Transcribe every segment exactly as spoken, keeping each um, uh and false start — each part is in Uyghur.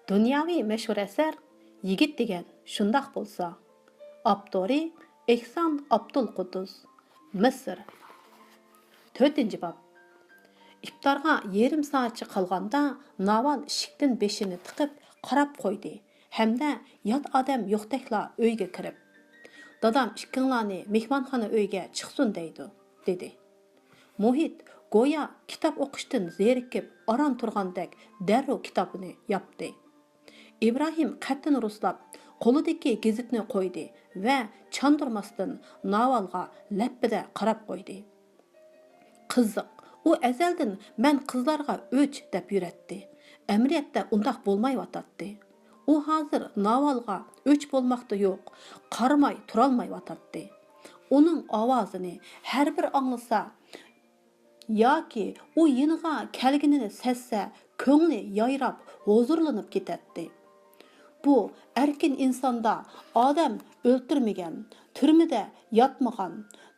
دۇنياۋى مەشھۇر ئەسەر يىگىت دېگەن شۇنداق بولسا. ئاپتورى ئېھسان ئابدۇل قۇددۇس. مىسىر. تۆتىنچى باب. ئىپتارغا يېرىم سائەتچە قالغاندا ناۋال ئىشىكتىن بېشىنى تىقىپ قاراپ قويدى ھەمدە يات ئادەم يوقتەكلا ئۆيگە كىرىپ، «دادام ئىككىڭلارنى مېھمانخانا ئۆيگە چىقسۇن دەيدۇ» دېدى. مۇھىت گويا كىتاب ئوقۇشتىن زېرىكىپ ئاران تۇرغاندەك دەررۇ كىتابىنى ياپتى. ئىبراھىم قەتتىن رۇسلاپ، قولىدىكى گېزىتنى قويدى ۋە چاندۇرماستىن ناۋالغا لەپپىدە قاراپ قويدى. قىزىق، ئۇ ئەزەلدىن «مەن قىزلارغا ئۆچ» دەپ يۈرەتتى. ئەمەلىيەتتە ئۇنداق بولمايۋاتاتتى. ئۇ ھازىر ناۋالغا ئۆچ بولماقتا يوق، قارىماي تۇرالمايۋاتاتتى. ئۇنىڭ ئاۋازىنى ھەر بىر ئاڭلىسا، ياكى ئۇ يېنىغا كەلگىنىنى سەزسە، كۆڭلى يايراپ، ھۇزۇرلىنىپ كېتەتتى. بۇ ئەركىن ئىنساندا ئادەم ئۆلتۈرمىگەن، تۈرمىدە ياتمىغان،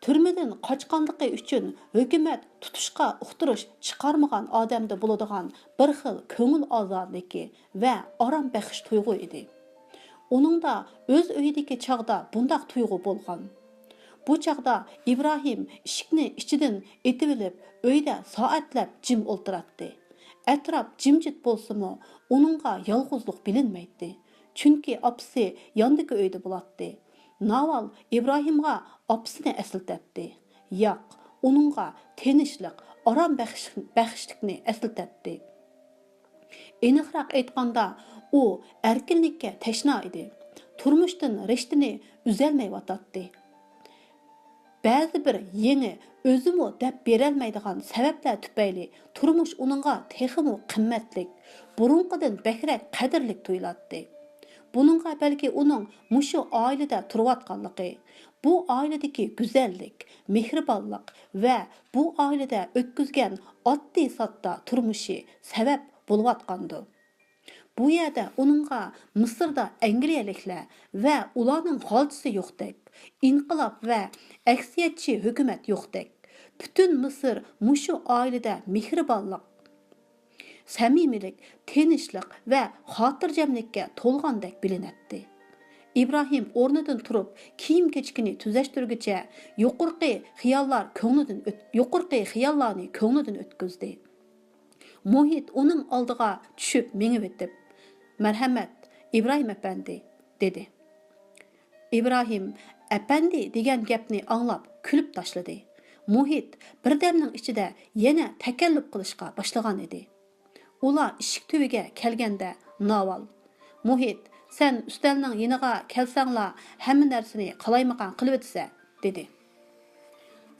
تۈرمىدىن قاچقانلىقى ئۈچۈن ھۆكۈمەت تۇتۇشقا ئۇقتۇرۇش چىقارمىغان ئادەمدە بولىدىغان بىر خىل كۆڭۈل ئازادىلىكى ۋە ئارام بەخش تۇيغۇ ئىدى. ئۇنىڭدا ئۆز ئۆيىدىكى چاغدا بۇنداق تۇيغۇ بولغان. بۇ چاغدا ئىبراھىم ئىشىكنى ئىچىدىن ئېتىۋېلىپ، ئۆيدە سائەتلەپ جىم ئولتۇراتتى. ئەتراپ جىمجىت بولسىمۇ، ئۇنىڭغا يالغۇزلۇق بىلىنمەيتتى. چۈنكى ئاپىسى ياندىكى ئۆيدە بولاتتى. ناۋال ئىبراھىمغا ئاپىسىنى ئەسلىتەتتى. ياق، ئۇنىڭغا تىنچلىق، ئارام بەخش-، بەخشلىكنى ئەسلىتەتتى. ئېنىقراق ئېيتقاندا، ئۇ ئەركىنلىككە تەشنا ئىدى. تۇرمۇشتىن رىشتىنى ئۈزەلمەيۋاتاتتى. بەزى بىر يېڭى، ئۆزىمۇ دەپ بېرەلمەيدىغان سەۋەبلەر تۈپەيلى تۇرمۇش ئۇنىڭغا تېخىمۇ قىممەتلىك، بۇرۇنقىدىن بەكرەك قەدىرلىك تۇيۇلاتتى. بۇنىڭغا بەلكى ئۇنىڭ مۇشۇ ئائىلىدە تۇرۇۋاتقانلىقى، بۇ ئائىلىدىكى گۈزەللىك، مېھرىبانلىق ۋە بۇ ئائىلىدە ئۆتكۈزگەن ئاددىي-ساددا تۇرمۇشى سەۋەب بولۇۋاتقاندۇ. بۇ يەردە ئۇنىڭغا مىسىردا ئەنگلىيەلىكلەر ۋە ئۇلارنىڭ غالچىسى يوقتەك، ئىنقىلاب ۋە ئەكسىيەتچى ھۆكۈمەت يوقتەك، پۈتۈن مىسىر مۇشۇ ئائىلىدە مېھرىبانلىق، سەمىمىيلىك، تىنچلىق ۋە خاتىرجەملىككە تولغاندەك بىلىنەتتى. ئىبراھىم ئورنىدىن تۇرۇپ، كىيىم-كېچىكىنى تۈزەشتۈرگۈچە يۇقىرىقى خىياللار كۆڭلىدىن ئۆت-، يۇقىرىقى خىياللارنى كۆڭلىدىن ئۆتكۈزدى. مۇھىت ئۇنىڭ ئالدىغا چۈشۈپ مېڭىۋېتىپ، «مەرھەمەت، ئىبراھىم ئەپەندى» دېدى. ئىبراھىم «ئەپەندى» دېگەن گەپنى ئاڭلاپ كۈلۈپ تاشلىدى. مۇھىت بىردەمنىڭ ئىچىدە يەنە تەكەللۇپ قىلىشقا باشلىغان ئىدى. ئۇلار ئىشىك تۈۋىگە كەلگەندە ناۋال، «مۇھىت، سەن ئۈستەلنىڭ يېنىغا كەلسەڭلا ھەممە نەرسىنى قالايمىقان قىلىۋېتىسەن» دېدى.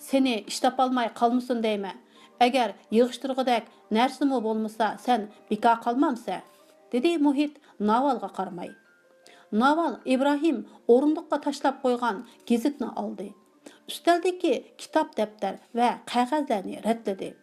«سېنى ئىش تاپالماي قالمىسۇن دەيمەن. ئەگەر يىغىشتۇرغۇدەك نەرسىمۇ بولمىسا، سەن بىكار قالمامسەن؟» دېدى مۇھىت ناۋالغا قارىماي. ناۋال ئىبراھىم ئورۇندۇققا تاشلاپ قويغان گېزىتنى ئالدى. ئۈستەلدىكى كىتاب، دەپتەر ۋە قەغەزلەرنى رەتلىدى.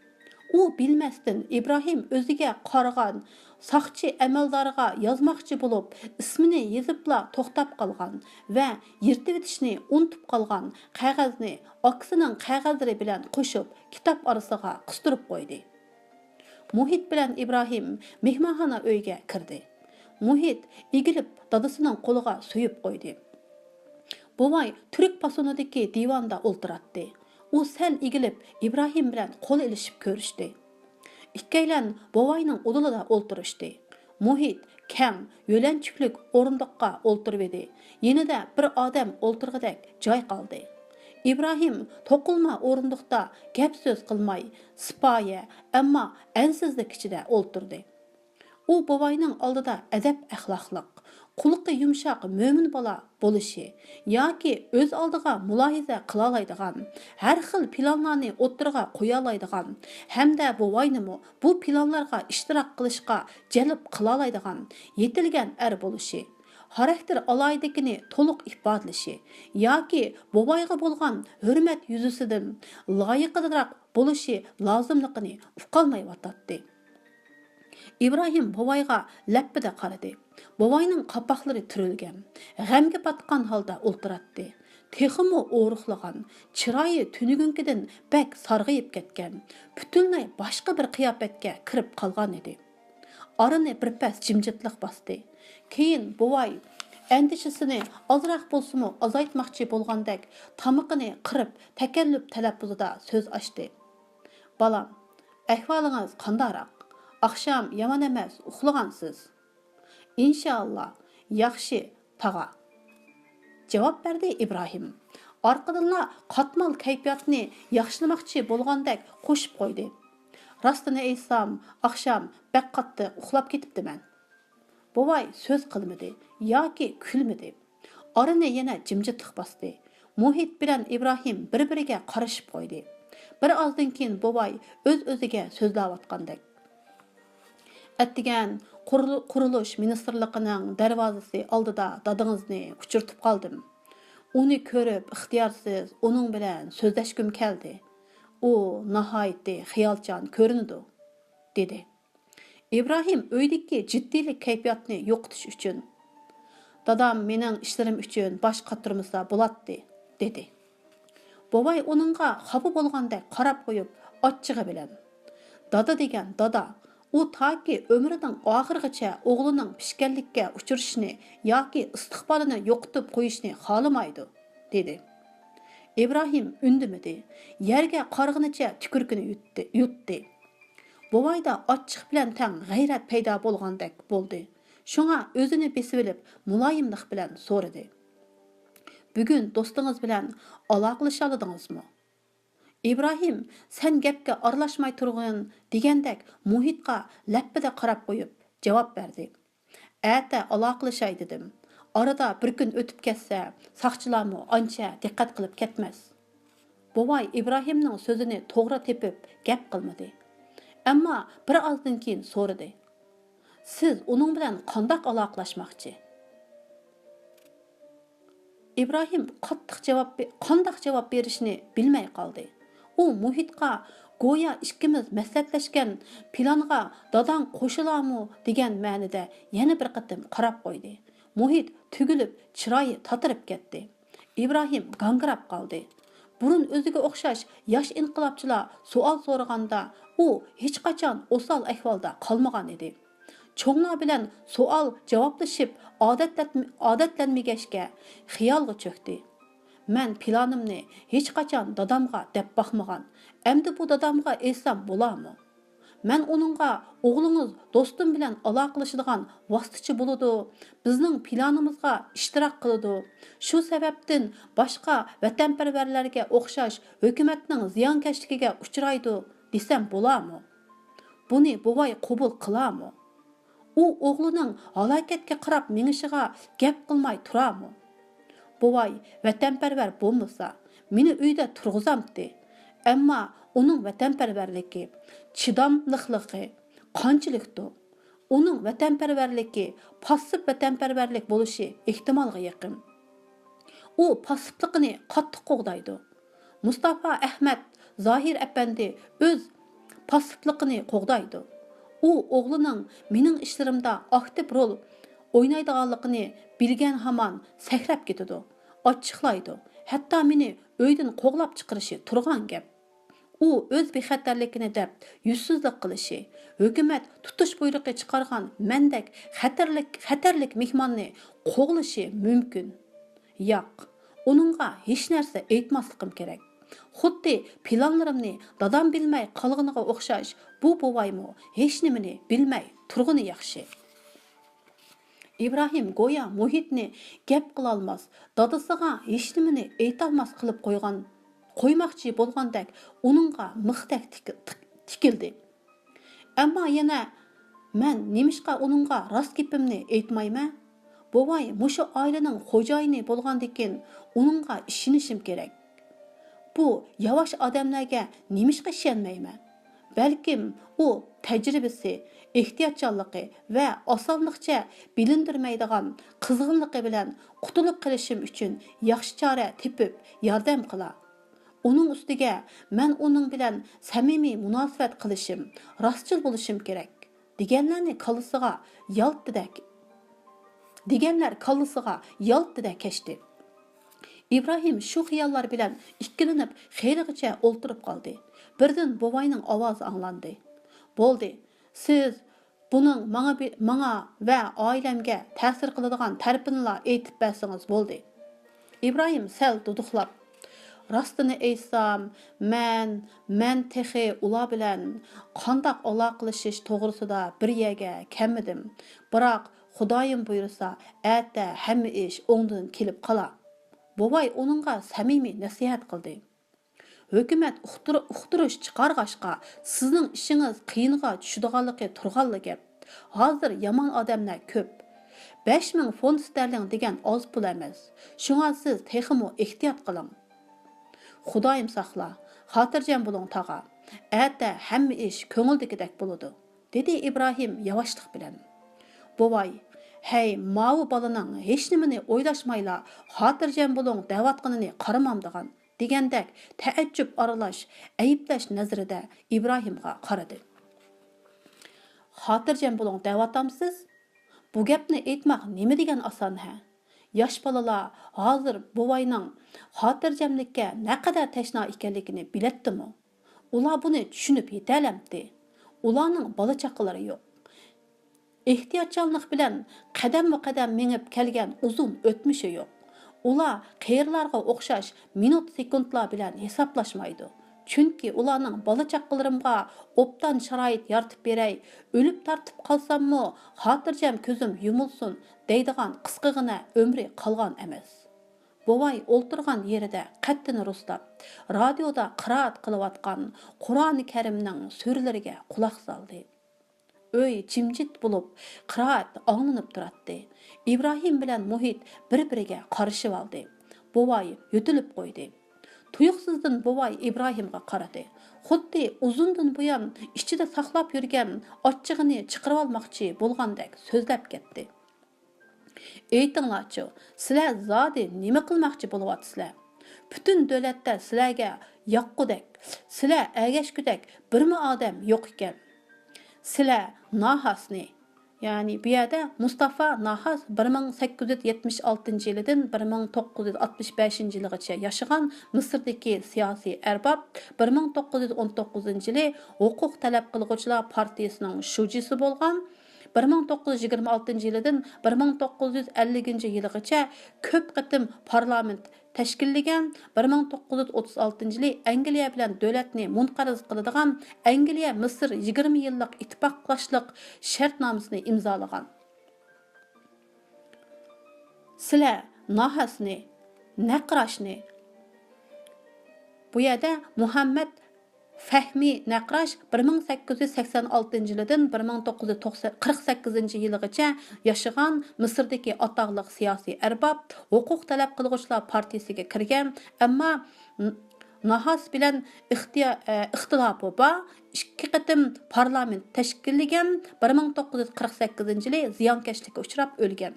ئۇ بىلمەستىن ئىبراھىم ئۆزىگە قارىغان ساقچى ئەمەلدارغا يازماقچى بولۇپ، ئىسمىنى يېزىپلا توختاپ قالغان ۋە يىرتىۋېتىشنى ئۇنتۇپ قالغان قەغەزنى ئاكىسىنىڭ قەغەزلىرى بىلەن قوشۇپ، كىتاب ئارىسىغا قىستۇرۇپ قويدى. مۇھىت بىلەن ئىبراھىم مېھمانخانا ئۆيگە كىردى. مۇھىت ئېگىلىپ دادىسىنىڭ قولىغا سۆيۈپ قويدى. بوۋاي تۈرك پاسونىدىكى دىۋاندا ئولتۇراتتى. ئۇ سەل ئېگىلىپ ئىبراھىم بىلەن قول ئېلىشىپ كۆرۈشتى. ئىككىيلەن بوۋاينىڭ ئۇدۇلىدا ئولتۇرۇشتى. مۇھىت كەڭ، يۆلەنچۈكلۈك ئورۇندۇققا ئولتۇرۇۋىدى. يېنىدا بىر ئادەم ئولتۇرغۇدەك جاي قالدى. ئىبراھىم توقۇلما ئورۇندۇقتا گەپ-سۆز قىلماي، سىپايە، ئەمما ئەنسىزلىك ئىچىدە ئولتۇردى. ئۇ بوۋاينىڭ ئالدىدا ئەدەپ-ئەخلاقلىق، قۇلىقى يۇمشاق مۆمىن بالا بولۇشى ياكى ئۆز ئالدىغا مۇلاھىزە قىلالايدىغان، ھەر خىل پىلانلارنى ئوتتۇرىغا قويالايدىغان ھەمدە بوۋاينىمۇ بۇ پىلانلارغا ئىشتىراك قىلىشقا جەلپ قىلالايدىغان يېتىلگەن ئەر بولۇشى، خاراكتېر ئالاھىدىلىكىنى تولۇق ئىپادىلىشى ياكى بوۋايغا بولغان ھۆرمەت يۈزىسىدىن لايىقىدىنراق بولۇشى لازىملىقىنى ئۇقالمايۋاتاتتى. ئىبراھىم بوۋايغا لەپپىدە قارىدى. بوۋاينىڭ قاپاقلىرى تۈرۈلگەن، غەمگە پاتقان ھالدا ئولتۇراتتى. تېخىمۇ ئورۇقلىغان، چىرايى تۈنۈگۈنكىدىن بەك سارغىيىپ كەتكەن، پۈتۈنلەي باشقا بىر قىياپەتكە كىرىپ قالغان ئىدى. ئارىنى بىر پەس جىمجىتلىق باستى. كېيىن بوۋاي ئەندىشىسىنى ئازراق بولسىمۇ ئازايتماقچى بولغاندەك تامىقىنى قىرىپ تەكەللۇپ تەلەپپۇزىدا سۆز ئاچتى. بالام، ئەھۋالىڭىز قانداقراق؟ ئاخشام يامان ئەمەس ئۇخلىغانسىز؟ ئىنشائاللا، ياخشى، تاغا. جاۋاب بەردى ئىبراھىم. ئارقىدىنلا قاتمال كەيپىياتنى ياخشىلىماقچى بولغاندەك قوشۇپ قويدى. راستىنى ئېيتسام، ئاخشام بەك قاتتىق ئۇخلاپ كېتىپتىمەن. بوۋاي سۆز قىلمىدى ياكى كۈلمىدى. ئارىنى يەنە جىمجىتلىق باستى. مۇھىت بىلەن ئىبراھىم بىر-بىرىگە قارىشىپ قويدى. بىر ئازدىن كېيىن بوۋاي ئۆز-ئۆزىگە سۆزلەۋاتقاندەك. ئەتىگەن قۇرۇل-، قۇرۇلۇش مىنىستىرلىقىنىڭ دەرۋازىسى ئالدىدا دادىڭىزنى ئۇچرىتىپ قالدىم. ئۇنى كۆرۈپ ئىختىيارسىز ئۇنىڭ بىلەن سۆزلەشكۈم كەلدى. ئۇ ناھايىتى خىيالچان كۆرۈنىدۇ، دېدى. ئىبراھىم ئۆيدىكى جىددىيلىك كەيپىياتنى يوقىتىش ئۈچۈن، دادام مېنىڭ ئىشلىرىم ئۈچۈن باش قاتۇرمىسا بولاتتى، دېدى. بوۋاي ئۇنىڭغا خاپا بولغاندەك قاراپ قويۇپ، ئاچچىقى بىلەن، دادا دېگەن دادا، ئۇ تاكى ئۆمرىنىڭ ئاخىرىغىچە ئوغلىنىڭ پىشكەنلىككە ئۇچرىشىنى ياكى ئىستىقبالىنى يوقىتىپ قويۇشنى خالىمايدۇ، دېدى. ئىبراھىم ئۈندىمىدى. يەرگە قارىغىنىچە تۈكۈرۈكىنى يۇتتى. بوۋايدا ئاچچىق بىلەن تەڭ غەيرەت پەيدا بولغاندەك بولدى. شۇڭا ئۆزىنى بېسىۋېلىپ، مۇلايىملىق بىلەن سورىدى. بۈگۈن دوستىڭىز بىلەن ئالاقىلىشالىدىڭىزمۇ؟ ئىبراھىم، سەن گەپكە ئارىلاشماي تۇرغىن، دېگەندەك مۇھىتقا لەپپىدە قاراپ قويۇپ جاۋاب بەردى. ئەتە ئالاقىلىشاي دېدىم. ئارىدا بىر كۈن ئۆتۈپ كەتسە، ساقچىلارمۇ ئانچە دىققەت قىلىپ كەتمەس. بوۋاي ئىبراھىمنىڭ سۆزىنى توغرا تېپىپ گەپ قىلمىدى. ئەمما بىر ئازدىن كېيىن سورىدى. سىز ئۇنىڭ بىلەن قانداق ئالاقىلاشماقچى؟ ئىبراھىم قاتتىق جاۋاب بې-، قانداق جاۋاب بېرىشنى بىلمەي قالدى. ئۇ مۇھىتقا گويا ئىككىمىز مەسلىھەتلەشكەن پىلانغا داداڭ قوشۇلارمۇ دېگەن مەنىدە يەنە بىر قېتىم قاراپ قويدى. مۇھىت تۈگۈلۈپ، چىرايى تاتىرىپ كەتتى. ئىبراھىم گاڭگىراپ قالدى. بۇرۇن ئۆزىگە ئوخشاش ياش ئىنقىلابچىلار سوئال سورىغاندا، ئۇ ھېچقاچان ئوسال ئەھۋالدا قالمىغان ئىدى. چوڭلار بىلەن سوئال جاۋابلىشىپ ئادەتلەتمە-، ئادەتلەنمىگەچكە، خىيالغا چۆكتى. مەن پىلانىمنى ھېچقاچان دادامغا دەپ باقمىغان. ئەمدى بۇ دادامغا ئېيتسام بولارمۇ؟ مەن ئۇنىڭغا، ئوغلىڭىز دوستۇم بىلەن ئالاقىلىشىدىغان ۋاسىتىچى بولىدۇ، بىزنىڭ پىلانىمىزغا ئىشتىراك قىلىدۇ، شۇ سەۋەبتىن باشقا ۋەتەنپەرۋەرلەرگە ئوخشاش ھۆكۈمەتنىڭ زىيانكەشلىكىگە ئۇچرايدۇ دېسەم بولارمۇ؟ بۇنى بوۋاي قوبۇل قىلارمۇ؟ ئۇ ئوغلىنىڭ ھالاكەتكە قاراپ مېڭىشىغا گەپ قىلماي تۇرارمۇ؟ بوۋاي ۋەتەنپەرۋەر بولمىسا، مېنى ئۆيدە تۇرغۇزامتى. ئەمما ئۇنىڭ ۋەتەنپەرۋەرلىكى، چىداملىقلىقى قانچىلىكتۇ؟ ئۇنىڭ ۋەتەنپەرۋەرلىكى پاسسىپ ۋەتەنپەرۋەرلىك بولۇشى ئېھتىمالغا يېقىن. ئۇ پاسسىپلىقىنى قاتتىق قوغدايدۇ. مۇستاپا ئەھمەت زاھىر ئەپەندى ئۆز پاسسىپلىقىنى قوغدايدۇ. ئۇ ئوغلىنىڭ مېنىڭ ئىشلىرىمدا ئاكتىپ رول ئوينايدىغانلىقىنى بىلگەن ھامان سەكرەپ كېتىدۇ، ئاچچىقلايدۇ، ھەتتا مېنى ئۆيدىن قوغلاپ چىقىرىشى تۇرغان گەپ. ئۇ ئۆز بىخەتەرلىكىنى دەپ يۈزسىزلىك قىلىشى، ھۆكۈمەت تۇتۇش بۇيرۇقى چىقارغان مەندەك خەتەرلىك، خەتەرلىك مېھماننى قوغلىشى مۇمكىن. ياق، ئۇنىڭغا ھېچنەرسە ئېيتماسلىقىم كېرەك. خۇددى پىلانلىرىمنى دادام بىلمەي قالغىنىغا ئوخشاش، بۇ بوۋايمۇ ھېچنېمىنى بىلمەي تۇرغىنى ياخشى. ئىبراھىم گويا مۇھىتنى گەپ قىلالماس، دادىسىغا ھېچنېمىنى ئېيتالماس قىلىپ قويغان، قويماقچى بولغاندەك ئۇنىڭغا مىختەك تىك-، تىك-، تىكىلدى. ئەمما يەنە مەن نېمىشقا ئۇنىڭغا راست گېپىمنى ئېيتمايمەن؟ بوۋاي مۇشۇ ئائىلىنىڭ خوجايىنى بولغاندىكىن ئۇنىڭغا ئىشىنىشىم كېرەك. بۇ ياۋاش ئادەملەرگە نېمىشقا ئىشەنمەيمەن؟ بەلكىم ئۇ تەجرىبىسى، ئېھتىياتچانلىقى ۋە ئاسانلىقچە بىلىندۈرمەيدىغان قىزغىنلىقى بىلەن قۇتۇلۇپ قېلىشىم ئۈچۈن ياخشى چارە تېپىپ ياردەم قىلار. ئۇنىڭ ئۈستىگە مەن ئۇنىڭ بىلەن سەمىمىي مۇناسىۋەت قىلىشىم، راستچىل بولۇشۇم كېرەك، دېگەنلەرنى كاللىسىغا يالتىدەك، دېگەنلەر كاللىسىغا يالتىدەك كەچتى. ئىبراھىم شۇ خىياللار بىلەن ئىككىلىنىپ خېلىغىچە ئولتۇرۇپ قالدى. بىردىن بوۋاينىڭ ئاۋازى ئاڭلاندى. بولدى، سىز بۇنىڭ ماڭا، ماڭا ۋە ئائىلەمگە تەسىر قىلىدىغان تەرىپىنىلا ئېيتىپ بەرسىڭىز بولدى. ئىبراھىم سەل دۇدۇقلاپ، راستىنى ئېيتسام، مەن، مەن تېخى ئۇلار بىلەن قانداق ئالاقىلىشىش توغرىسىدا بىر يەرگە كەلمىدىم. بىراق، خۇدايىم بۇيرۇسا، ئەتە ھەممە ئىش ئوڭدىن كېلىپ قالار. بوۋاي ئۇنىڭغا سەمىمىي نەسىھەت قىلدى. ھۆكۈمەت ئۇقتۇر-، ئۇقتۇرۇش چىقارغاچقا، سىزنىڭ ئىشىڭىز قىيىنغا چۈشىدىغانلىقى تۇرغانلا گەپ. ھازىر يامان ئادەملەر كۆپ. بەش مىڭ فونت ستەرلىڭ دېگەن ئاز پۇل ئەمەس. شۇڭا سىز تېخىمۇ ئېھتىيات قىلىڭ. خۇدايىم ساقلا، خاتىرجەم بولۇڭ تاغا. ئەتە ھەممە ئىش كۆڭۈلدىكىدەك بولىدۇ، دېدى ئىبراھىم ياۋاشلىق بىلەن. بوۋاي، ھەي، ماۋۇ بالىنىڭ ھېچنېمىنى ئويلاشمايلا خاتىرجەم بولۇڭ دەۋاتقىنىنى قارىمامدىغان، دېگەندەك تەئەججۈپ ئارىلاش ئەيىبلەش نەزىرىدە ئىبراھىمغا قارىدى. خاتىرجەم بولۇڭ دەۋاتامسىز؟ بۇ گەپنى ئېيتماق نېمە دېگەن ئاسان ھە؟ ياش بالىلار ھازىر بوۋاينىڭ خاتىرجەملىككە نەقەدەر تەشنا ئىكەنلىكىنى بىلەتتىمۇ؟ ئۇلار بۇنى چۈشىنىپ يېتەلەمتى؟ ئۇلارنىڭ بالا-چاقىلىرى يوق. ئېھتىياتچانلىق بىلەن قەدەممۇ قەدەم مېڭىپ كەلگەن ئۇزۇن ئۆتمۈشى يوق. ئۇلار قېرىلارغا ئوخشاش مىنۇت-سېكۇنتلار بىلەن ھېسابلاشمايدۇ. چۈنكى ئۇلارنىڭ بالا-چاقىلىرىمغا ئوبدان شارائىت يارىتىپ بېرەي، ئۆلۈپ تارتىپ قالساممۇ خاتىرجەم كۆزۈم يۇمۇلسۇن دەيدىغان قىسقىغىنە ئۆمرى قالغان ئەمەس. بوۋاي ئولتۇرغان يېرىدە قەددىنى رۇسلاپ، رادىيودا قىرائەت قىلىۋاتقان قۇرئانى كەرىمنىڭ سۈرىلىرىگە قۇلاق سالدى. ئۆي جىمجىت بولۇپ، قىرائەت ئاڭلىنىپ تۇراتتى. ئىبراھىم بىلەن مۇھىت بىر-بىرىگە قارىشىۋالدى. بوۋاي يۆتىلىپ قويدى. تۇيۇقسىزدىن بوۋاي ئىبراھىمغا قارىدى. خۇددى ئۇزۇندىن بۇيان ئىچىدە ساقلاپ يۈرگەن ئاچچىقىنى چىقىرىۋالماقچى بولغاندەك سۆزلەپ كەتتى. ئېيتىڭلارچۇ، سىلەر زادى نېمە قىلماقچى بولۇۋاتىسىلەر؟ پۈتۈن دۆلەتتە سىلەرگە ياققۇدەك، سىلەر ئەگەشكۈدەك بىرمۇ ئادەم يوق ئىكەن. سىلەر ناھاسنى، يەنى بۇ يەردە مۇستافا ناھاس بىر مىڭ سەككىز يۈز يەتمىش ئالتىنچى يىلىدىن بىر مىڭ توققۇز يۈز ئاتمىش بەشىنچى يىلىغىچە ياشىغان مىسىردىكى سىياسىي ئەرباب، بىر مىڭ توققۇز يۈز ئون توققۇزىنچى يىلى ھوقۇق تەلەپ قىلغۇچىلار پارتىيىسىنىڭ شۇجىسى بولغان، بىر مىڭ توققۇز يۈز يىگىرمە ئالتىنچى يىلىدىن بىر مىڭ توققۇز يۈز ئەللىكىنچى يىلىغىچە كۆپ قېتىم پارلامېنت تەشكىللىگەن، بىر مىڭ توققۇز يۈز ئوتتۇز ئالتىنچى يىلى ئەنگلىيە بىلەن دۆلەتنى مۇنقەرز قىلىدىغان ئەنگلىيە-مىسىر يىگىرمە يىللىق ئىتتىپاقلاشلىق شەرتنامىسىنى ئىمزالىغان. سىلەر ناھاسنى، نەقراشنى، بۇ يەردە مۇھەممەد فەھمى نەقراش بىر مىڭ سەككىز يۈز سەكسەن ئالتىنچى يىلىدىن بىر مىڭ توققۇز يۈز قىرىق سەككىزىنچى يىلىغىچە ياشىغان مىسىردىكى ئاتاقلىق سىياسىي ئەرباب، ھوقۇق تەلەپ قىلغۇچىلار پارتىيىسىگە كىرگەن، ئەمما ناھاس بىلەن ئىختىيا-، ئە، ئىختىلاپى بار، ئىككى قېتىم پارلامېنت تەشكىللىگەن، بىر مىڭ توققۇز يۈز قىرىق سەككىزىنچى يىلى زىيانكەشلىككە ئۇچراپ ئۆلگەن.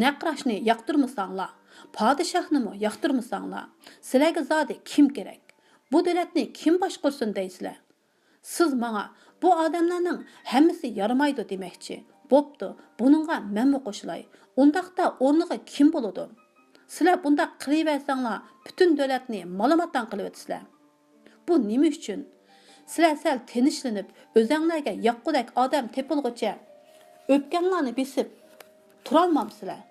نەقراشنى ياقتۇرمىساڭلار، پادىشاھنىمۇ ياقتۇرمىساڭلار، سىلەرگە زادى كىم كېرەك؟ بۇ دۆلەتنى كىم باشقۇرسۇن دەيسىلەر؟ سىز ماڭا، بۇ ئادەملەرنىڭ ھەممىسى يارىمايدۇ دېمەكچى. بوپتۇ، بۇنىڭغا مەنمۇ قوشۇلاي. ئۇنداقتا ئورنىغا كىم بولىدۇ؟ سىلەر بۇنداق قىلىۋەرسەڭلار، پۈتۈن دۆلەتنى مالىماتاڭ قىلىۋېتىسىلەر. بۇ نېمە ئۈچۈن؟ سىلەر سەل تىنچلىنىپ، ئۆزەڭلارگە ياققۇدەك ئادەم تېپىلغۇچە ئۆپكەڭلارنى بېسىپ تۇرالمامسىلەر؟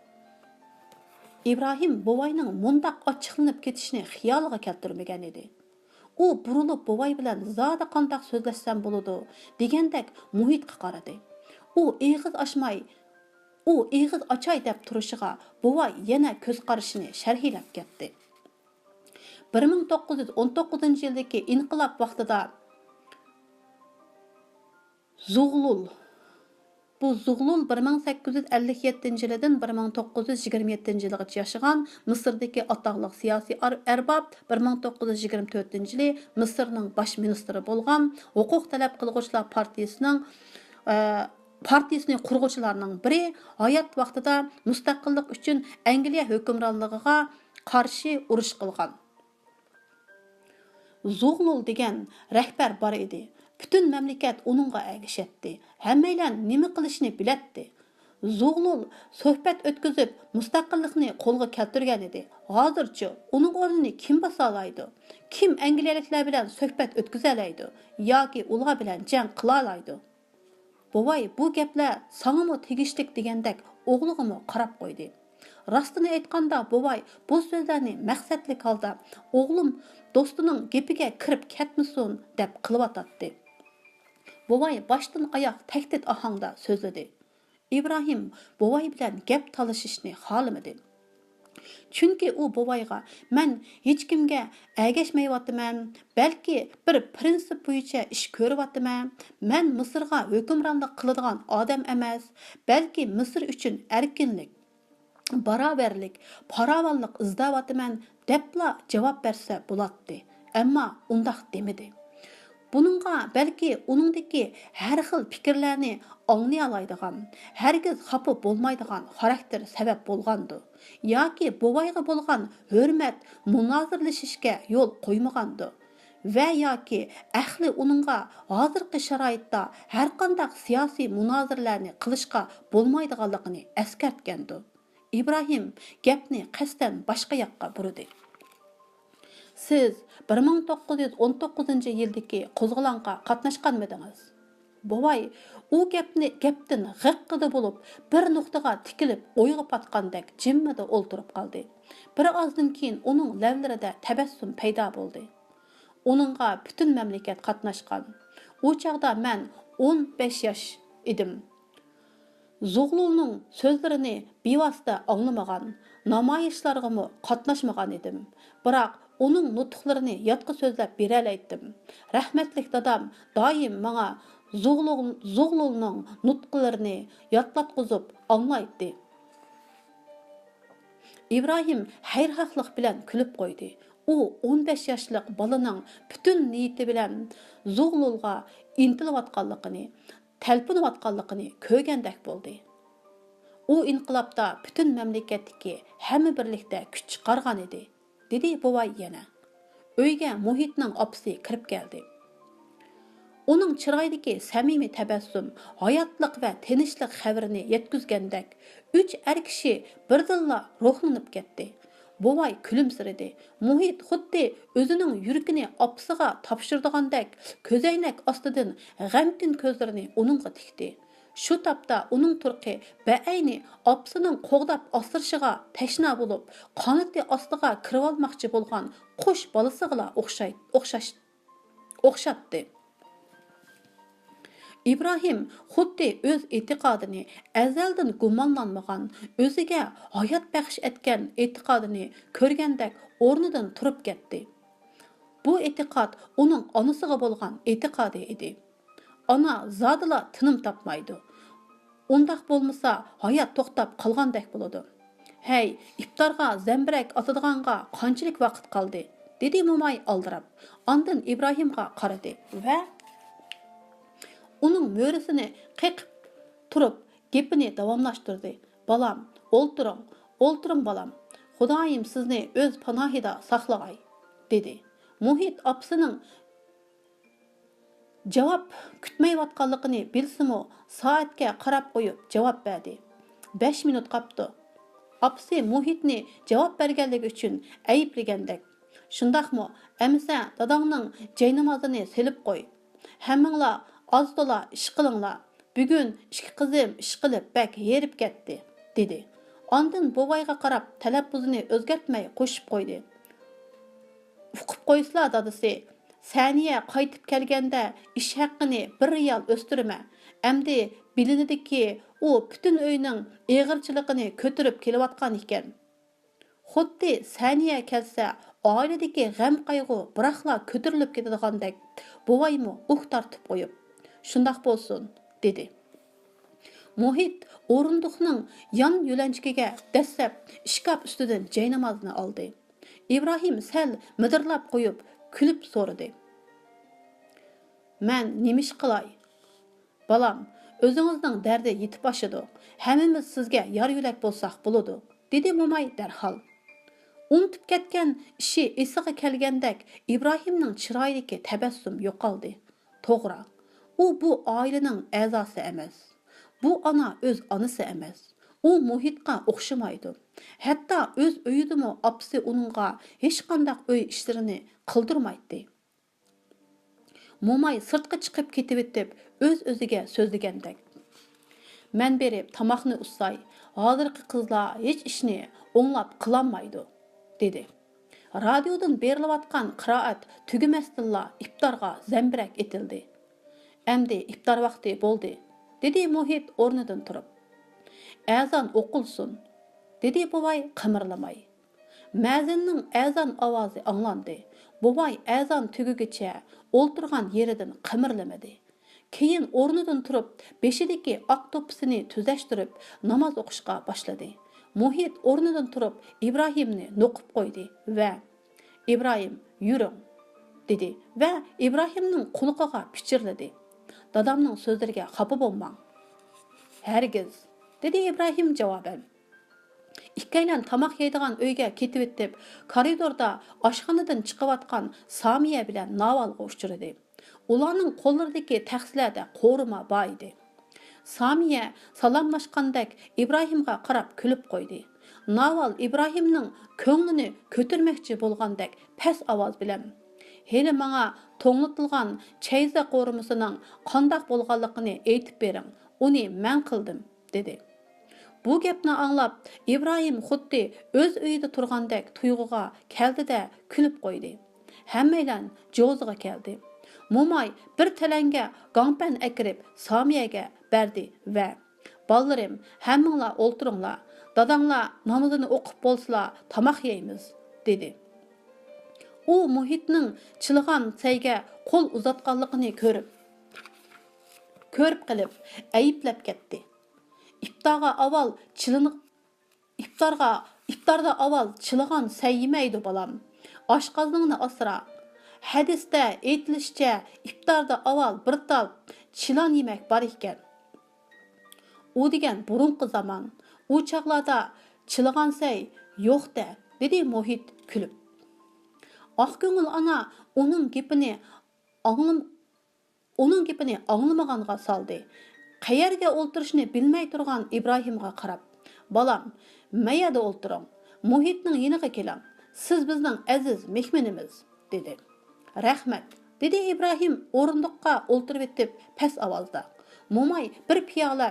ئىبراھىم بوۋاينىڭ مۇنداق ئاچچىقلىنىپ كېتىشىنى خىيالىغا كەلتۈرمىگەن ئىدى. ئۇ بۇرۇلۇپ بوۋاي بىلەن زادى قانداق سۆزلەشسەم بولىدۇ دېگەندەك مۇھىتقا قارىدى. ئۇ ئېغىز ئاچماي، ئۇ ئېغىز ئاچاي دەپ تۇرۇشىغا بوۋاي يەنە كۆز قارىشىنى شەرھلەپ كەتتى. بىر مىڭ توققۇز يۈز ئون توققۇزىنچى يىلدىكى ئىنقىلاب ۋاقتىدا زۇغلۇل، بۇ زۇغلۇل بىر مىڭ سەككىز يۈز ئەللىك يەتتىنچى يىلىدىن بىر مىڭ توققۇز يۈز يىگىرمە يەتتىنچى يىلىغىچە ياشىغان مىسىردىكى ئاتاقلىق سىياسىي ئار-، ئەرباب، بىر مىڭ توققۇز يۈز يىگىرمە تۆتىنچى يىلى مىسىرنىڭ باش مىنىستىرى بولغان، ھوقۇق تەلەپ قىلغۇچىلار پارتىيىسىنىڭ، ئە، پارتىيىسىنى قۇرغۇچىلارنىڭ بىرى، ھايات ۋاقتىدا مۇستەقىللىق ئۈچۈن ئەنگلىيە ھۆكۈمرانلىقىغا قارشى ئۇرۇش قىلغان. زۇغلۇل دېگەن رەھبەر بار ئىدى. پۈتۈن مەملىكەت ئۇنىڭغا ئەگىشەتتى. ھەممەيلەن نېمە قىلىشنى بىلەتتى. زۇغلۇل سۆھبەت ئۆتكۈزۈپ، مۇستەقىللىقنى قولغا كەلتۈرگەن ئىدى. ھازىرچۇ، ئۇنىڭ ئورنىنى كىم باسالايدۇ؟ كىم ئەنگلىيەلىكلەر بىلەن سۆھبەت ئۆتكۈزەلەيدۇ ياكى ئۇلار بىلەن جەڭ قىلالايدۇ؟ بوۋاي، بۇ گەپلەر ساڭىمۇ تېگىشلىك دېگەندەك ئوغلىغىمۇ قاراپ قويدى. راستىنى ئېيتقاندا، بوۋاي بۇ سۆزلەرنى مەقسەتلىك ھالدا، ئوغلۇم دوستىنىڭ گېپىگە كىرىپ كەتمىسۇن دەپ قىلىۋاتاتتى. بوۋاي باشتىن ئاياق تەھدىت ئاھاڭدا سۆزلىدى. ئىبراھىم بوۋاي بىلەن گەپ تالىشىشنى خالىمىدى. چۈنكى ئۇ بوۋايغا، مەن ھېچكىمگە ئەگەشمەيۋاتىمەن، بەلكى بىر پىرىنسىپ بويىچە ئىش كۆرۈۋاتىمەن، مەن مىسىرغا ھۆكۈمرانلىق قىلىدىغان ئادەم ئەمەس، بەلكى مىسىر ئۈچۈن ئەركىنلىك، باراۋەرلىك، پاراۋانلىق ئىزدەۋاتىمەن دەپلا جاۋاب بەرسە بولاتتى. ئەمما ئۇنداق دېمىدى. بۇنىڭغا بەلكى ئۇنىڭدىكى ھەر خىل پىكىرلەرنى ئاڭلىيالايدىغان، ھەرگىز خاپا بولمايدىغان خاراكتېر سەۋەب بولغاندۇ، ياكى بوۋايغا بولغان ھۆرمەت مۇنازىرىلىشىشكە يول قويمىغاندۇ ۋە ياكى ئەقلى ئۇنىڭغا ھازىرقى شارائىتتا ھەرقانداق سىياسىي مۇنازىرىلەرنى قىلىشقا بولمايدىغانلىقىنى ئەسكەرتكەندۇ. ئىبراھىم گەپنى قەستەن باشقا ياققا بۇرىدى. سىز بىر مىڭ توققۇز يۈز ئون توققۇزىنچى يىلدىكى قوزغىلاڭغا قاتناشقانمىدىڭىز؟ بوۋاي ئۇ گەپنى گەپتىن غىققىدە بولۇپ، بىر نۇقتىغا تىكىلىپ ئويغا پاتقاندەك جىممىدە ئولتۇرۇپ قالدى. بىر ئازدىن كېيىن ئۇنىڭ لەۋلىرىدە تەبەسسۇم پەيدا بولدى. ئۇنىڭغا پۈتۈن مەملىكەت قاتناشقان. ئۇ چاغدا مەن ئون بەش ياش ئىدىم. زۇغلۇلنىڭ سۆزلىرىنى بىۋاسىتە ئاڭلىمىغان، نامايىشلارغىمۇ قاتناشمىغان ئىدىم. بىراق ئۇنىڭ نۇتۇقلىرىنى يادقا سۆزلەپ بېرەلەيتتىم. رەھمەتلىك دادام دائىم ماڭا زۇغلۇل-، زۇغلۇلنىڭ نۇتقلىرىنى يادلاتقۇزۇپ ئاڭلايتتى. ئىبراھىم خەيرخاھلىق بىلەن كۈلۈپ قويدى. ئۇ ئون بەش ياشلىق بالىنىڭ پۈتۈن نىيىتى بىلەن زۇغلۇلغا ئىنتىلىۋاتقانلىقىنى، تەلپۈنۈۋاتقانلىقىنى كۆرگەندەك بولدى. ئۇ ئىنقىلابتا پۈتۈن مەملىكەتتىكى ھەممە بىرلىكتە كۈچ چىقارغان ئىدى، دېدى بوۋاي يەنە. ئۆيگە مۇھىتنىڭ ئاپىسى كىرىپ كەلدى. ئۇنىڭ چىرايىدىكى سەمىمىي تەبەسسۇم ھاياتلىق ۋە تىنچلىق خەۋىرىنى يەتكۈزگەندەك، ئۈچ ئەر كىشى بىردىنلا روھلىنىپ كەتتى. بوۋاي كۈلۈمسىرىدى. مۇھىت خۇددى ئۆزىنىڭ يۈرىكىنى ئاپىسىغا تاپشۇرىدىغاندەك كۆزەينەك ئاستىدىن غەمكىن كۆزلىرىنى ئۇنىڭغا تىكتى. شۇ تاپتا ئۇنىڭ تۇرقى بەئەينى ئاپىسىنىڭ قوغداپ ئاسرىشىغا تەشنا بولۇپ، قانىتى ئاستىغا كىرىۋالماقچى بولغان قۇش بالىسىغىلا ئوخشاي-، ئوخشاش-، ئوخشاتتى. ئىبراھىم خۇددى ئۆز ئېتىقادىنى ئەزەلدىن گۇمانلانمىغان، ئۆزىگە ھايات بەخش ئەتكەن ئېتىقادىنى كۆرگەندەك ئورنىدىن تۇرۇپ كەتتى. بۇ ئېتىقاد ئۇنىڭ ئانىسىغا بولغان ئېتىقادى ئىدى. ئانا زادىلا تىنىم تاپمايدۇ. ئۇنداق بولمىسا، ھايات توختاپ قالغاندەك بولىدۇ. ھەي، ئىپتارغا زەمبىرەك ئاتىدىغانغا قانچىلىك ۋاقىت قالدى؟ دېدى موماي ئالدىراپ. ئاندىن ئىبراھىمغا قارىدى ۋە ئۇنىڭ مۈرىسىنى قېقىپ تۇرۇپ گېپىنى داۋاملاشتۇردى. بالام، ئولتۇرۇڭ، ئولتۇرۇڭ بالام. خۇدايىم سىزنى ئۆز پاناھىدا ساقلىغاي، دېدى. مۇھىت ئاپىسىنىڭ جاۋاب كۈتمەيۋاتقانلىقىنى بىلسىمۇ، سائەتكە قاراپ قويۇپ جاۋاب بەردى. بەش مىنۇت قاپتۇ. ئاپىسى مۇھىتنى جاۋاب بەرگەنلىكى ئۈچۈن ئەيىبلىگەندەك. شۇنداقمۇ؟ ئەمىسە داداڭنىڭ جاينامازىنى سېلىپ قوي. ھەممىڭلار ئاز-تولا ئىش قىلىڭلار. بۈگۈن ئىككى قىزىم ئىشقىلىپ بەك ھېرىپ كەتتى، دېدى. ئاندىن بوۋايغا قاراپ تەلەپپۇزىنى ئۆزگەرتمەي قوشۇپ قويدى. ئۇقۇپ قويسىلا دادىسى، سەنىيە قايتىپ كەلگەندە ئىش ھەققىنى بىر رىيال ئۆستۈرىمەن. ئەمدى بىلىنىدىكى، ئۇ پۈتۈن ئۆينىڭ ئېغىرچىلىقىنى كۆتۈرۈپ كېلىۋاتقان ئىكەن. خۇددى سەنىيە كەلسە، ئائىلىدىكى غەم-قايغۇ بىراقلا كۆتۈرۈلۈپ كېتىدىغاندەك، بوۋايمۇ ئۇھ تارتىپ قويۇپ، شۇنداق بولسۇن، دېدى. مۇھىت ئورۇندۇقنىڭ يان يۆلەنچۈكىگە دەسسەپ ئىشكاپ ئۈستىدىن جاينامازنى ئالدى. ئىبراھىم سەل مىدىرلاپ قويۇپ، كۈلۈپ سورىدى. مەن نېمە ئىش قىلاي؟ بالام، ئۆزىڭىزنىڭ دەردى يېتىپ ئاشىدۇ. ھەممىمىز سىزگە يار-يۆلەك بولساق بولىدۇ، دېدى موماي دەرھال. ئۇنتۇپ كەتكەن ئىشى ئېسىگە كەلگەندەك ئىبراھىمنىڭ چىرايىدىكى تەبەسسۇم يوقالدى. توغرا، ئۇ بۇ ئائىلىنىڭ ئەزاسى ئەمەس. بۇ ئانا ئۆز ئانىسى ئەمەس. ئۇ مۇھىتقا ئوخشىمايدۇ. ھەتتا ئۆز ئۆيىدىمۇ ئاپىسى ئۇنىڭغا ھېچقانداق ئۆي ئىشلىرىنى قىلدۇرمايتتى. موماي سىرتقا چىقىپ كېتىۋېتىپ، ئۆز-ئۆزىگە سۆزلىگەندەك، مەن بېرىپ تاماقنى ئۇسساي، ھازىرقى قىزلار ھېچ ئىشنى ئوڭلاپ قىلالمايدۇ، دېدى. رادىيودىن بېرىلىۋاتقان قىرائەت تۈگىمەستىنلا ئىپتارغا زەمبىرەك ئېتىلدى. ئەمدى ئىپتار ۋاقتى بولدى، دېدى مۇھىت ئورنىدىن تۇرۇپ. ئەزان ئوقۇلسۇن، دېدى بوۋاي قىمىرلىماي. مەزىننىڭ ئەزان ئاۋازى ئاڭلاندى. بوۋاي ئەزان تۈگىگىچە ئولتۇرغان يېرىدىن قىمىرلىمىدى. كېيىن ئورنىدىن تۇرۇپ، بېشىدىكى ئاق دوپپىسىنى تۈزەشتۈرۈپ، ناماز ئوقۇشقا باشلىدى. مۇھىت ئورنىدىن تۇرۇپ، ئىبراھىمنى نوقۇپ قويدى ۋە «ئىبراھىم، يۈرۈڭ» دېدى ۋە ئىبراھىمنىڭ قۇلىقىغا پىچىرلىدى: «دادامنىڭ سۆزلىرىگە خاپا بولماڭ.» «ھەرگىز»، دېدى ئىبراھىم جاۋابەن. ئىككىيلەن تاماق يەيدىغان ئۆيگە كېتىۋېتىپ، كارىدوردا ئاشخانىدىن چىقىۋاتقان سامىيە بىلەن ناۋالغا ئۇچرىدى. ئۇلارنىڭ قوللىرىدىكى تەخسىلەردە قورۇما بار ئىدى. سامىيە سالاملاشقاندەك ئىبراھىمغا قاراپ كۈلۈپ قويدى. ناۋال ئىبراھىمنىڭ كۆڭلىنى كۆتۈرمەكچى بولغاندەك پەس ئاۋاز بىلەن: «ھېلى ماڭا توڭلىتىلغان چەيزە قورۇمىسىنىڭ قانداق بولغانلىقىنى ئېيتىپ بېرىڭ، ئۇنى مەن قىلدىم» دېدى. بۇ گەپنى ئاڭلاپ، ئىبراھىم خۇددى ئۆز ئۆيىدە تۇرغاندەك تۇيغۇغا كەلدى-دە، كۈلۈپ قويدى. ھەممەيلەن جوزىغا كەلدى. موماي بىر تەلەڭگە گاڭپەن ئەكىرىپ سامىيەگە بەردى ۋە: «بالىلىرىم، ھەممىڭلار ئولتۇرۇڭلار، داداڭلار نامىزىنى ئوقۇپ بولسىلا تاماق يەيمىز» دېدى. ئۇ مۇھىتنىڭ چىلىغان سەيگە قول ئۇزاتقانلىقىنى كۆرۈپ، كۆرۈپ قېلىپ ئەيىبلەپ كەتتى. ئىپتارغا ئاۋۋال چىلىنىق ئىپتارغا، ئىپتاردا ئاۋۋال چىلىغان سەي يېمەيدۇ، بالام. ئاشقازىنىڭنى ئاسرا. ھەدىستە ئېيتىلىشىچە، ئىپتاردا ئاۋۋال بىر تال چىلان يېمەك بار ئىكەن. ئۇ دېگەن بۇرۇنقى زامان. ئۇ چاغلاردا چىلىغان سەي يوق-دە، دېدى مۇھىت كۈلۈپ. ئاق كۆڭۈل ئانا ئۇنىڭ گېپىنى ئاڭلىم-، ئۇنىڭ گېپىنى ئاڭلىمىغانغا سالدى. قەيەرگە ئولتۇرۇشنى بىلمەي تۇرغان ئىبراھىمغا قاراپ: «بالام، مەيەردە ئولتۇرۇڭ، مۇھىتنىڭ يېنىغا كېلىڭ، سىز بىزنىڭ ئەزىز مېھمىنىمىز» دېدى. «رەھمەت» دېدى ئىبراھىم ئورۇندۇققا ئولتۇرۇۋېتىپ پەس ئاۋازدا. موماي بىر پىيالە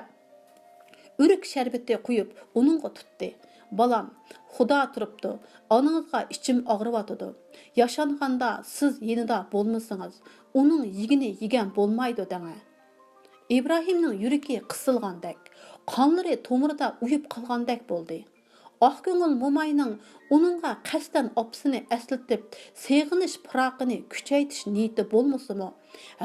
ئۆرۈك شەربىتى قۇيۇپ، ئۇنىڭغا تۇتتى. «بالام، خۇدا تۇرۇپتۇ، ئانىڭىزغا ئىچىم ئاغرىۋاتىدۇ. ياشانغاندا سىز يېنىدا بولمىسىڭىز، ئۇنىڭ يېگىنى يېگەن بولمايدۇ دەڭە.» ئىبراھىمنىڭ يۈرىكى قىسىلغاندەك، قانلىرى تومۇرىدا ئۇيۇپ قالغاندەك بولدى. ئاق كۆڭۈل موماينىڭ ئۇنىڭغا قەستەن ئاپىسىنى ئەسلىتىپ، سېغىنىش پىراقىنى كۈچەيتىش نىيىتى بولمىسىمۇ،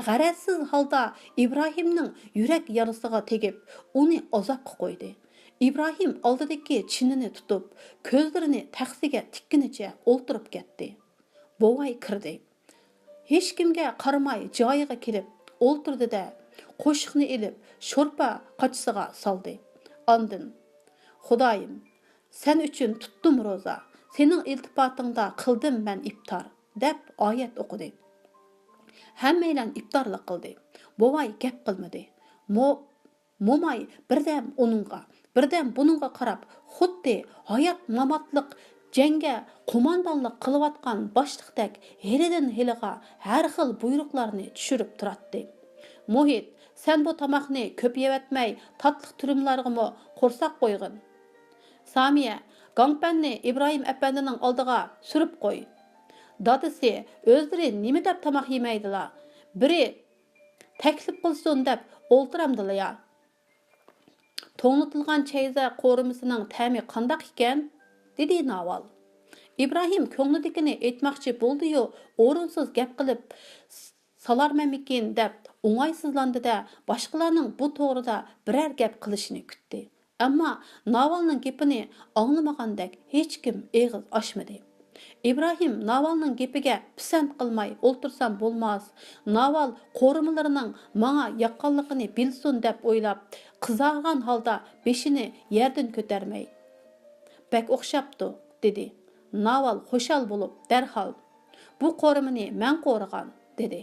غەرەزسىز ھالدا ئىبراھىمنىڭ يۈرەك يارىسىغا تېگىپ، ئۇنى ئازابقا قويدى. ئىبراھىم ئالدىدىكى چىنىنى تۇتۇپ، كۆزلىرىنى تەخسىگە تىككىنىچە ئولتۇرۇپ كەتتى. بوۋاي كىردى. ھېچكىمگە قارىماي جايىغا كېلىپ ئولتۇردى-دە، قوشۇقنى ئېلىپ شورپا قاچىسىغا سالدى. ئاندىن: «خۇدايىم، سەن ئۈچۈن تۇتتۇم روزا، سېنىڭ ئىلتىپاتىڭدا قىلدىم مەن ئىپتار» دەپ ئايەت ئوقۇدى. ھەممەيلەن ئىپتارلىق قىلدى. بوۋاي گەپ قىلمىدى. مو-، موماي بىردەم ئۇنىڭغا، بىردەم بۇنىڭغا قاراپ، خۇددى ھايات-ماماتلىق جەڭگە قوماندانلىق قىلىۋاتقان باشلىقتەك ھېلىدىن ھېلىغا ھەر خىل بۇيرۇقلارنى چۈشۈرۈپ تۇراتتى. مۇھىت، سەن بۇ تاماقنى كۆپ يەۋەتمەي، تاتلىق تۈرۈملەرگىمۇ قورساق قويغىن. سامىيە، گاڭپەننى ئىبراھىم ئەپەندىنىڭ ئالدىغا سۈرۈپ قوي. دادىسى ئۆزلىرى نېمە دەپ تاماق يېمەيدىلا؟ بىرى تەكلىپ قىلسۇن دەپ ئولتۇرامدىلا يا؟ توڭلىتىلغان چەيزە قورۇمىسىنىڭ تەمى قانداق ئىكەن؟ دېدى ناۋال. ئىبراھىم كۆڭلىدىكىنى ئېيتماقچى بولدى-يۇ، ئورۇنسىز گەپ قىلىپ سالارمەنمىكىن دەپ ئوڭايسىزلاندى-دە، باشقىلارنىڭ بۇ توغرىدا بىرەر گەپ قىلىشىنى كۈتتى. ئەمما ناۋالنىڭ گېپىنى ئاڭلىمىغاندەك ھېچكىم ئېغىز ئاچمىدى. ئىبراھىم ناۋالنىڭ گېپىگە پىسەنت قىلماي ئولتۇرسام بولماس، ناۋال قورۇمىلىرىنىڭ ماڭا ياققانلىقىنى بىلسۇن دەپ ئويلاپ، قىزارغان ھالدا بېشىنى يەردىن كۆتەرمەي: «بەك ئوخشاپتۇ» دېدى. ناۋال خۇشال بولۇپ دەرھال: «بۇ قورۇمىنى مەن قورۇغان» دېدى.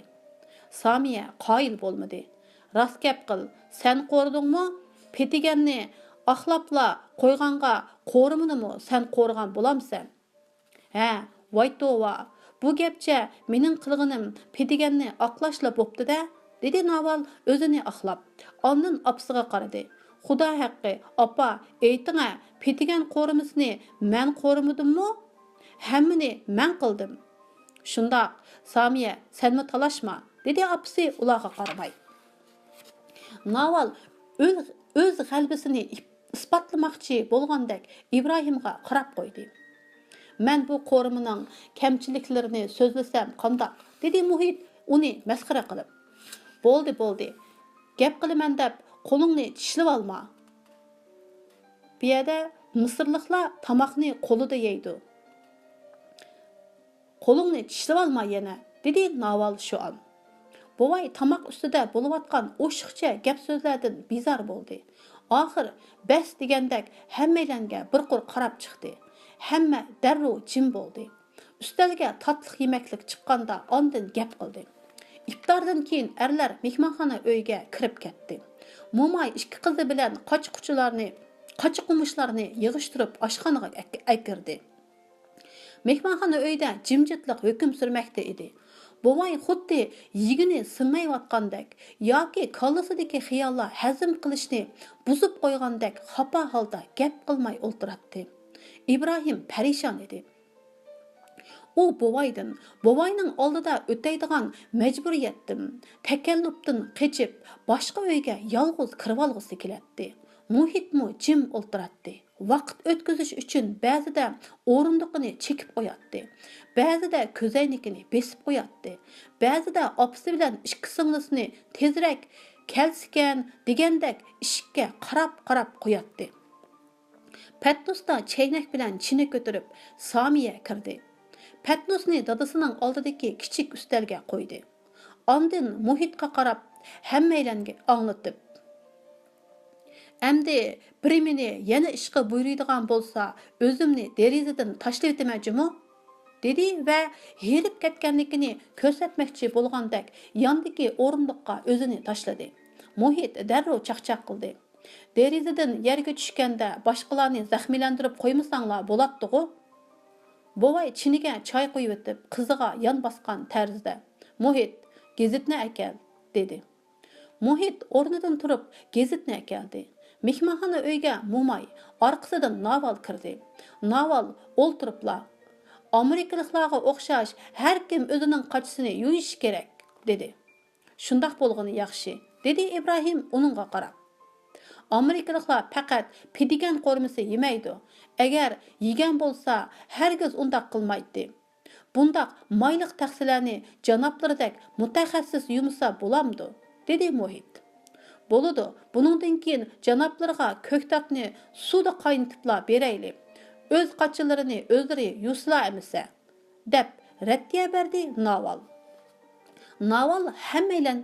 سامىيە قايىل بولمىدى. «راست گەپ قىل، سەن قورۇدۇڭمۇ؟ پېتىگەننى ئاقلاپلا قويغانغا قورۇمىنىمۇ سەن قورۇغان بولامسەن؟» «ھە، ۋاي توۋا، بۇ گەپچە مېنىڭ قىلغىنىم پېتىگەننى ئاقلاشلا بوپتۇ-دە» دېدى ناۋال ئۆزىنى ئاقلاپ. ئاندىن ئاپىسىغا قارىدى. «خۇدا ھەققى، ئاپا، ئېيتىڭە، پېتىگەن قورۇمىسىنى مەن قورۇمىدىممۇ؟ ھەممىنى مەن قىلدىم.» «شۇنداق، سامىيە، سەنمۇ تالاشما»، دېدى ئاپىسى ئۇلارغا قارىماي. ناۋال ئۆل-، ئۆز غەلىبىسىنى ئىپ-، ئىسپاتلىماقچى بولغاندەك ئىبراھىمغا قاراپ قويدى. «مەن بۇ قورۇمىنىڭ كەمچىلىكلىرىنى سۆزلىسەم قانداق؟» دېدى مۇھىت ئۇنى مەسخىرە قىلىپ. «بولدى، بولدى. گەپ قىلىمەن دەپ قولۇڭنى چىشلىۋالما. بۇ يەردە مىسىرلىقلار تاماقنى قولىدا يەيدۇ. قولۇڭنى چىشلىۋالما يەنە»، دېدى ناۋال شۇئان. بوۋاي تاماق ئۈستىدە بولۇۋاتقان ئوشۇقچە گەپ-سۆزلەردىن بىزار بولدى. ئاخىر بەس دېگەندەك ھەممەيلەنگە بىر قۇر قاراپ چىقتى. ھەممە دەررۇ جىم بولدى. ئۈستەلگە تاتلىق يېمەكلىك چىققاندا ئاندىن گەپ قىلدى. ئىپتاردىن كېيىن ئەرلەر مېھمانخانا ئۆيگە كىرىپ كەتتى. موماي ئىككى قىزى بىلەن قاچا-قۇچىلارنى، قاچا-قومۇچلارنى يىغىشتۇرۇپ ئاشخانىغا ئەك-، ئەكىردى. مېھمانخانا ئۆيدە جىمجىتلىق ھۆكۈم سۈرمەكتە ئىدى. بوۋاي خۇددى يېگىنى سىڭمەيۋاتقاندەك ياكى كاللىسىدىكى خىياللار ھەزىم قىلىشنى بۇزۇپ قويغاندەك خاپا ھالدا گەپ قىلماي ئولتۇراتتى. ئىبراھىم پەرىشان ئىدى. ئۇ بوۋايدىن، بوۋاينىڭ ئالدىدا ئۆتەيدىغان مەجبۇرىيەتتىن، تەكەللۇپتىن قېچىپ، باشقا ئۆيگە يالغۇز كىرىۋالغۇسى كېلەتتى. مۇھىتمۇ جىم ئولتۇراتتى. ۋاقىت ئۆتكۈزۈش ئۈچۈن بەزىدە ئورۇندۇقىنى چېكىپ قوياتتى، بەزىدە كۆزەينىكىنى بېسىپ قوياتتى، بەزىدە ئاپىسى بىلەن ئىككى سىڭلىسىنى تېزرەك كەلسىكەن دېگەندەك ئىشىككە قاراپ-قاراپ قوياتتى. پەتنۇستا چەينەك بىلەن چىنە كۆتۈرۈپ سامىيە كىردى. پەتنۇسنى دادىسىنىڭ ئالدىدىكى كىچىك ئۈستەلگە قويدى. ئاندىن مۇھىتقا قاراپ ھەممەيلەنگە ئاڭلىتىپ، «ئەمدى بىرى مېنى يەنە ئىشقا بۇيرۇيدىغان بولسا، ئۆزۈمنى دېرىزىدىن تاشلىۋېتىمەن جۇمۇ!» دېدى ۋە ھېرىپ كەتكەنلىكىنى كۆرسەتمەكچى بولغاندەك ياندىكى ئورۇندۇققا ئۆزىنى تاشلىدى. مۇھىت دەررۇ چاقچاق قىلدى. «دېرىزىدىن يەرگە چۈشكەندە باشقىلارنى زەخمىلەندۈرۈپ قويمىساڭلار بولاتتىغۇ؟» بوۋاي چىنىگە چاي قۇيۇۋېتىپ، قىزىغا يان باسقان تەرزدە، «مۇھىت، گېزىتنى ئەكەل» دېدى. مۇھىت ئورنىدىن تۇرۇپ گېزىتنى ئەكەلدى. مېھمانخانا ئۆيگە موماي، ئارقىسىدىن ناۋال كىردى. ناۋال ئولتۇرۇپلا، «ئامېرىكىلىقلارغا ئوخشاش ھەركىم ئۆزىنىڭ قاچىسىنى يۇيۇشى كېرەك» دېدى. «شۇنداق بولغىنى ياخشى»، دېدى ئىبراھىم ئۇنىڭغا قاراپ. «ئامېرىكىلىقلار پەقەت پېدىگەن قورۇمىسى يېمەيدۇ. ئەگەر يېگەن بولسا، ھەرگىز ئۇنداق قىلمايتتى. بۇنداق مايلىق تەخسىلەرنى جانابلىرىدەك مۇتەخەسسىس يۇمىسا بولامدۇ؟» دېدى مۇھىت. «بولىدۇ، بۇنىڭدىن كېيىن جانابلىرىغا كۆكتاتنى سۇدا قاينىتىپلا بېرەيلى. ئۆز قاچىلىرىنى ئۆزلىرى يۇسىلا ئەمىسە» دەپ رەددىيە بەردى ناۋال. ناۋال ھەممەيلەن،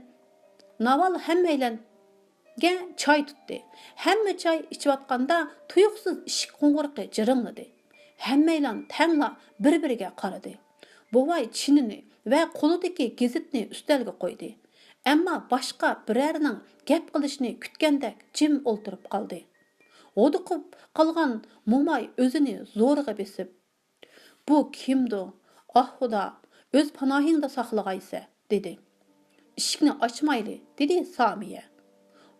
ناۋال ھەممەيلەنگە چاي تۇتتى. ھەممە چاي ئىچىۋاتقاندا تۇيۇقسىز ئىشىك قوڭغۇرىقى جىرىڭلىدى. ھەممەيلەن تەڭلا بىر-بىرىگە قارىدى. بوۋاي چىنىنى ۋە قولىدىكى گېزىتنى ئۈستەلگە قويدى. ئەمما باشقا بىرەرىنىڭ گەپ قىلىشىنى كۈتكەندەك جىم ئولتۇرۇپ قالدى. ھودۇقۇپ قالغان موماي ئۆزىنى زورىغا بېسىپ، «بۇ كىمدۇ؟ ئاھ خۇدا، ئۆز پاناھىڭدا ساقلىغايسە» دېدى. «ئىشىكنى ئاچمايلى» دېدى سامىيە.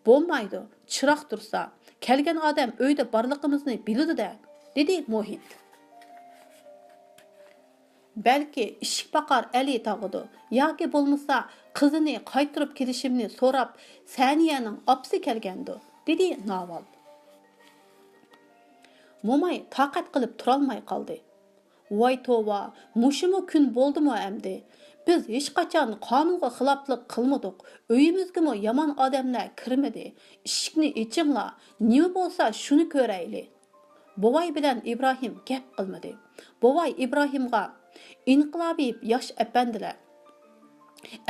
«بولمايدۇ، چىراغ تۇرسا، كەلگەن ئادەم ئۆيدە بارلىقىمىزنى بىلىدۇ-دە» دېدى مۇھىت. «بەلكى ئىشىك پاقار ئەلى تاغىدۇ ياكى بولمىسا قىزىنى قايتۇرۇپ كېلىشىمنى سوراپ سانىيەنىڭ ئاپىسى كەلگەندۇ» دېدى ناۋال. موماي تاقەت قىلىپ تۇرالماي قالدى. «ۋاي توۋا، مۇشۇمۇ كۈن بولدىمۇ ئەمدى؟ بىز ھېچقاچان قانۇنغا خىلاپلىق قىلمىدۇق، ئۆيىمىزگىمۇ يامان ئادەملەر كىرمىدى. ئىشىكنى ئېچىڭلار، نېمە بولسا شۇنى كۆرەيلى.» بوۋاي بىلەن ئىبراھىم گەپ قىلمىدى. بوۋاي ئىبراھىمغا، «ئىنقىلابىي ياش ئەپەندىلەر،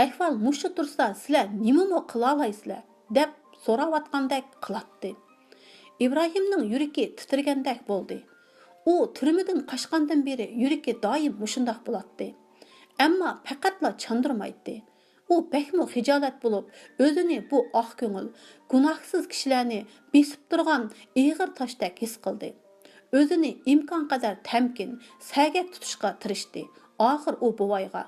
ئەھۋال مۇشۇ تۇرسا سىلەر نېمىمۇ قىلالايسىلەر؟» دەپ سوراۋاتقاندەك قىلاتتى. ئىبراھىمنىڭ يۈرىكى تىترىگەندەك بولدى. ئۇ تۈرمىدىن قاچقاندىن بېرى يۈرىكى دائىم مۇشۇنداق بولاتتى. ئەمما پەقەتلا چاندۇرمايتتى. ئۇ بەكمۇ خىجالەت بولۇپ، ئۆزىنى بۇ ئاق كۆڭۈل، گۇناھسىز كىشىلەرنى بېسىپ تۇرغان ئېغىر تاشتەك ھېس قىلدى. ئۆزىنى ئىمكانقەدەر تەمكىن، سەگەك تۇتۇشقا تىرىشتى. ئاخىر ئۇ بوۋايغا،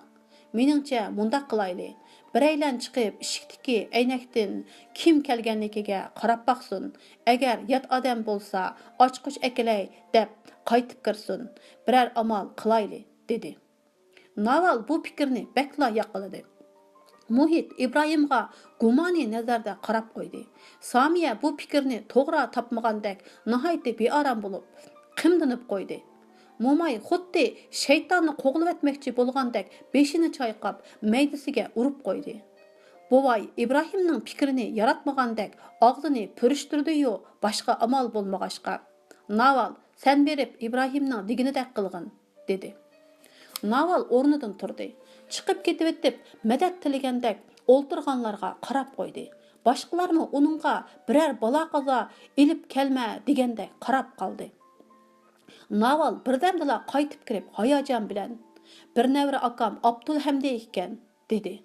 «مېنىڭچە مۇنداق قىلايلى، بىرەيلەن چىقىپ ئىشىكتىكى ئەينەكتىن كىم كەلگەنلىكىگە قاراپ باقسۇن، ئەگەر يات ئادەم بولسا ئاچقۇچ ئەكېلەي دەپ قايتىپ كىرسۇن، بىرەر ئامال قىلايلى، دېدى. ناۋال بۇ پىكىرنى بەكلا ياقلىدى. مۇھىت ئىبراھىمغا گۇمانىي نەزەردە قاراپ قويدى. سامىيە بۇ پىكىرنى توغرا تاپمىغاندەك ناھايىتى بىئارام بولۇپ، قىمدىنىپ قويدى. موماي خۇددى شەيتاننى قوغلىۋەتمەكچى بولغاندەك بېشىنى چايقاپ، مەيدىسىگە ئۇرۇپ قويدى. بوۋاي ئىبراھىمنىڭ پىكرىنى ياراتمىغاندەك ئاغزىنى پۈرۈشتۈردى-يۇ، باشقا ئامال بولمىغاچقا. ناۋال، سەن بېرىپ ئىبراھىمنىڭ دېگىنىدەك قىلغىن، دېدى. ناۋال ئورنىدىن تۇردى. چىقىپ كېتىۋېتىپ، مەدەت تىلىگەندەك ئولتۇرغانلارغا قاراپ قويدى. باشقىلارمۇ ئۇنىڭغا بىرەر بالا-قازا ئېلىپ كەلمە دېگەندەك قاراپ قالدى. ناۋال بىردەمدىلا قايتىپ كىرىپ، ھاياجان بىلەن، بىر نەۋرە ئاكام ئابدۇلھەمدى ئىكەن، دېدى.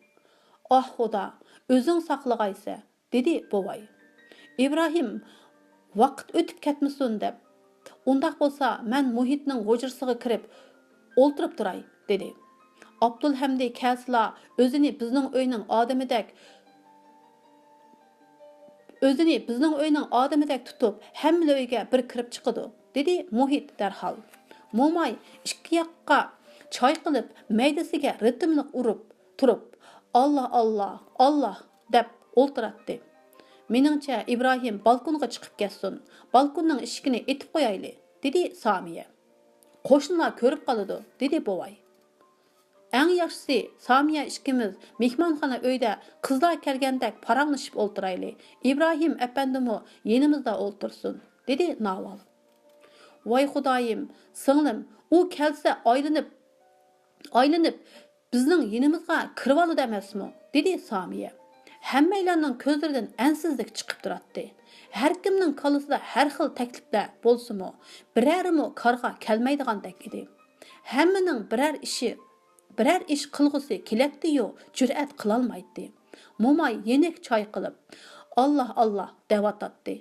ئاھ خۇدا، ئۆزۈڭ ساقلىغايسە، دېدى بوۋاي. ئىبراھىم ۋاقىت ئۆتۈپ كەتمىسۇن دەپ، ئۇنداق بولسا مەن مۇھىتنىڭ ھۇجرىسىغا كىرىپ ئولتۇرۇپ تۇراي، دېدى. ئابدۇلھەمدى كەلسىلا ئۆزىنى بىزنىڭ ئۆينىڭ ئادىمىدەك، ئۆزىنى بىزنىڭ ئۆينىڭ ئادىمىدەك تۇتۇپ، ھەممىلا ئۆيگە بىر كىرىپ چىقىدۇ، دېدى مۇھىت دەرھال. موماي ئىككى ياققا چايقىلىپ، مەيدىسىگە رىتىملىق ئۇرۇپ تۇرۇپ، ئاللا، ئاللا، ئاللا دەپ ئولتۇراتتى. مېنىڭچە ئىبراھىم بالكونغا چىقىپ كەتسۇن، بالكوننىڭ ئىشىكىنى ئېتىپ قويايلى، دېدى سامىيە. قوشنىلار كۆرۈپ قالىدۇ، دېدى بوۋاي. ئەڭ ياخشىسى، سامىيە ئىككىمىز مېھمانخانا ئۆيدە قىزلار كەلگەندەك پاراڭلىشىپ ئولتۇرايلى. ئىبراھىم ئەپەندىمۇ يېنىمىزدا ئولتۇرسۇن، دېدى ناۋال. ۋاي خۇدايىم، سىڭلىم، ئۇ كەلسە ئايلىنىپ، ئايلىنىپ بىزنىڭ يېنىمىزغا كىرىۋالىدۇ ئەمەسمۇ؟ دېدى سامىيە. ھەممەيلەننىڭ كۆزلىرىدىن ئەنسىزلىك چىقىپ تۇراتتى. ھەركىمنىڭ كاللىسىدا ھەر خىل تەكلىپلەر بولسىمۇ، بىرەرىمۇ كارغا كەلمەيدىغاندەك ئىدى. ھەممىنىڭ بىرەر ئىشى، بىرەر ئىش قىلغۇسى كېلەتتىيۇ، جۈرئەت قىلالمايتتى. موماي يېنىك چايقىلىپ، ئاللا، ئاللا دەۋاتاتتى.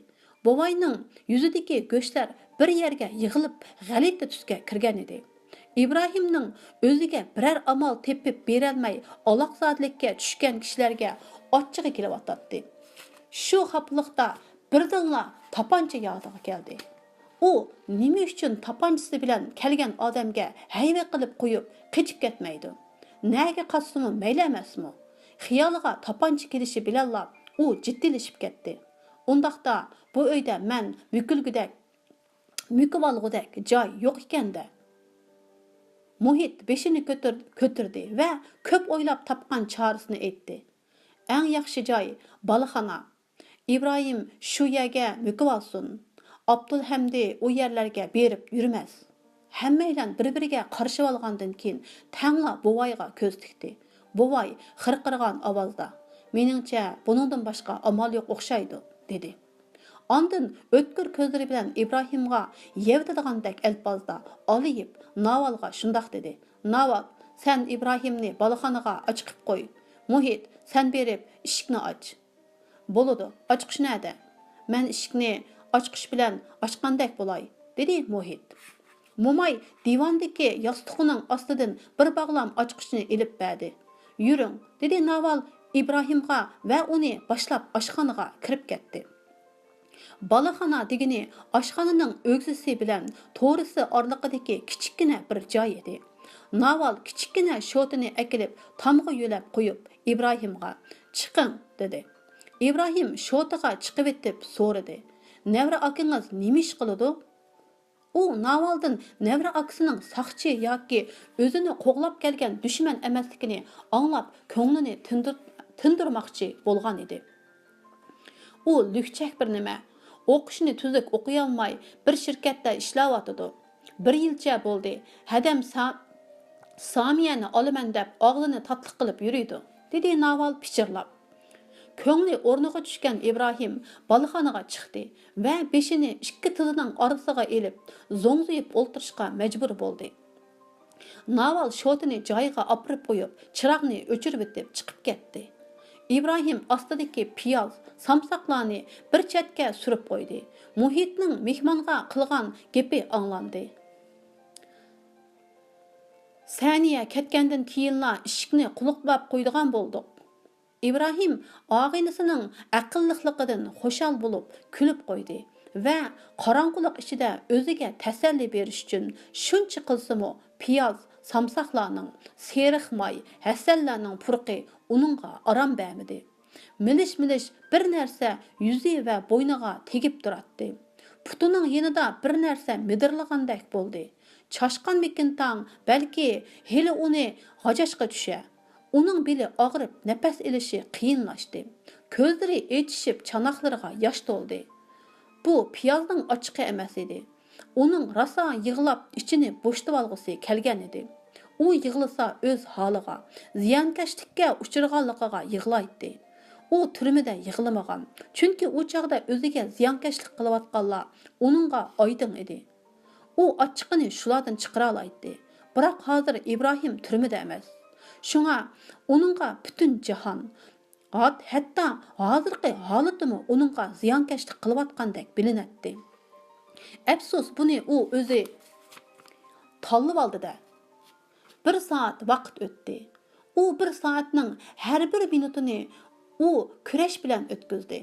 بوۋاينىڭ يۈزىدىكى گۆشلەر بىر يەرگە يىغىلىپ، غەلىتە تۈسكە كىرگەنىدى. ئىبراھىمنىڭ ئۆزىگە بىرەر ئامال تېپىپ بېرەلمەي، ئالاقزادىلىككە چۈشكەن كىشىلەرگە ئاچچىقى كېلىۋاتاتتى. شۇ خاپىلىقتا بىردىنلا تاپانچا يادىغا كەلدى. ئۇ نېمە ئۈچۈن تاپانچىسى بىلەن كەلگەن ئادەمگە ھەيۋە قىلىپ قويۇپ قېچىپ كەتمەيدۇ؟ نەگە قاچسىمۇ مەيلى ئەمەسمۇ؟ خىيالىغا تاپانچا كېلىشى بىلەنلا ئۇ جىددىيلىشىپ كەتتى. ئۇنداقتا بۇ ئۆيدە مەن مۆكۈلگۈدەك، مۆكۈۋالغۇدەك جاي يوق ئىكەن-دە. مۇھىت بېشىنى كۆتۈر-، كۆتۈردى ۋە كۆپ ئويلاپ تاپقان چارىسىنى ئېيتتى. ئەڭ ياخشى جاي بالىخانا. ئىبراھىم شۇ يەرگە مۆكۈۋالسۇن. ئابدۇلھەمدى ئۇ يەرلەرگە بېرىپ يۈرمەس. ھەممەيلەن بىر-بىرىگە قارىشىۋالغاندىن كېيىن تەڭلا بوۋايغا كۆز تىكتى. بوۋاي خىرقىرىغان ئاۋازدا، مېنىڭچە بۇنىڭدىن باشقا ئامال يوق ئوخشايدۇ، دېدى. ئاندىن ئۆتكۈر كۆزلىرى بىلەن ئىبراھىمغا يەۋېتىدىغاندەك ئەلپازدا ئالىيىپ ناۋالغا شۇنداق دېدى، ناۋال، سەن ئىبراھىمنى بالىخانىغا ئاچىقىپ قوي. مۇھىت، سەن بېرىپ ئىشىكنى ئاچ. بولىدۇ، ئاچقۇچ نەدە؟ مەن ئىشىكنى ئاچقۇچ بىلەن ئاچقاندەك بولاي، دېدى مۇھىت. موماي دىۋاندىكى ياستۇقىنىڭ ئاستىدىن بىر باغلام ئاچقۇچنى ئېلىپ بەردى. يۈرۈڭ، دېدى ناۋال ئىبراھىمغا ۋە ئۇنى باشلاپ ئاشخانىغا كىرىپ كەتتى. بالىخانا دېگىنى ئاشخانىنىڭ ئۆگزىسى بىلەن تورۇسى ئارىلىقىدىكى كىچىككىنە بىر جاي ئىدى. ناۋال كىچىككىنە شوتىنى ئەكېلىپ تامغا يۆلەپ قويۇپ، ئىبراھىمغا، چىقىڭ، دېدى. ئىبراھىم شوتىغا چىقىۋېتىپ سورىدى، نەۋرە ئاكىڭىز نېمە ئىش قىلىدۇ؟ ئۇ ناۋالدىن نەۋرە ئاكىسىنىڭ ساقچى ياكى ئۆزىنى قوغلاپ كەلگەن دۈشمەن ئەمەسلىكىنى ئاڭلاپ، كۆڭلىنى تىندۇر-، تىندۇرماقچى بولغان ئىدى. ئۇ لۈكچەك بىر نېمە. ئوقۇشنى تۈزۈك ئوقۇيالماي، بىر شىركەتتە ئىشلەۋاتىدۇ. بىر يىلچە بولدى. ھەدەم سا-، سامىيەنى ئالىمەن دەپ ئاغزىنى تاتلىق قىلىپ يۈرىدۇ، دېدى ناۋال پىچىرلاپ. كۆڭلى ئورنىغا چۈشكەن ئىبراھىم بالىخانىغا چىقتى ۋە بېشىنى ئىككى تىزىنىڭ ئارىسىغا ئېلىپ، زوڭزىيىپ ئولتۇرۇشقا مەجبۇر بولدى. ناۋال شوتىنى جايىغا ئاپىرىپ قويۇپ، چىراغنى ئۆچۈرۈۋېتىپ چىقىپ كەتتى. ئىبراھىم ئاستىدىكى پىياز، سامساقلارنى بىر چەتكە سۈرۈپ قويدى. مۇھىتنىڭ مېھمانغا قىلغان گېپى ئاڭلاندى. سانىيە كەتكەندىن كېيىنلا ئىشىكنى قۇلۇپلاپ قويىدىغان بولدۇق. ئىبراھىم ئاغىنىسىنىڭ ئەقىللىقلىقىدىن خۇشال بولۇپ كۈلۈپ قويدى ۋە قاراڭغۇلۇق ئىچىدە ئۆزىگە تەسەللى بېرىش ئۈچۈن شۇنچە قىلسىمۇ، پىياز، سامساقلارنىڭ، سېرىق ماي، ھەسەللەرنىڭ پۇرىقى ئۇنىڭغا ئارام بەرمىدى. مىلىش-مىلىش بىر نەرسە يۈزى ۋە بوينىغا تېگىپ تۇراتتى. پۇتىنىڭ يېنىدا بىر نەرسە مىدىرلىغاندەك بولدى. چاشقانمىكىن تاڭ، بەلكى ھېلى ئۇنى غاجاشقا چۈشە. ئۇنىڭ بېلى ئاغرىپ، نەپەس ئېلىشى قىيىنلاشتى. كۆزلىرى ئېچىشىپ، چاناقلىرىغا ياش تولدى. بۇ پىيازنىڭ ئاچچىقى ئەمەس ئىدى. ئۇنىڭ راسا يىغلاپ، ئىچىنى بوشىتىۋالغۇسى كەلگەن ئىدى. ئۇ يىغلىسا ئۆز ھالىغا، زىيانكەشلىككە ئۇچرىغانلىقىغا يىغلايتتى. ئۇ تۈرمىدە يىغلىمىغان، چۈنكى ئۇ چاغدا ئۆزىگە زىيانكەشلىك قىلىۋاتقانلار ئۇنىڭغا ئايدىڭ ئىدى. ئۇ ئاچچىقىنى شۇلاردىن چىقىرالايتتى. بىراق ھازىر ئىبراھىم تۈرمىدە ئەمەس. شۇڭا ئۇنىڭغا پۈتۈن جاھان، ھات-، ھەتتا ھازىرقى ھالىتىمۇ ئۇنىڭغا زىيانكەشلىك قىلىۋاتقاندەك بىلىنەتتى. ئەپسۇس، بۇنى ئۇ ئۆزى تاللىۋالدى-دە. بىر سائەت ۋاقىت ئۆتتى. ئۇ بىر سائەتنىڭ ھەر بىر مىنۇتىنى ئۇ كۈرەش بىلەن ئۆتكۈزدى.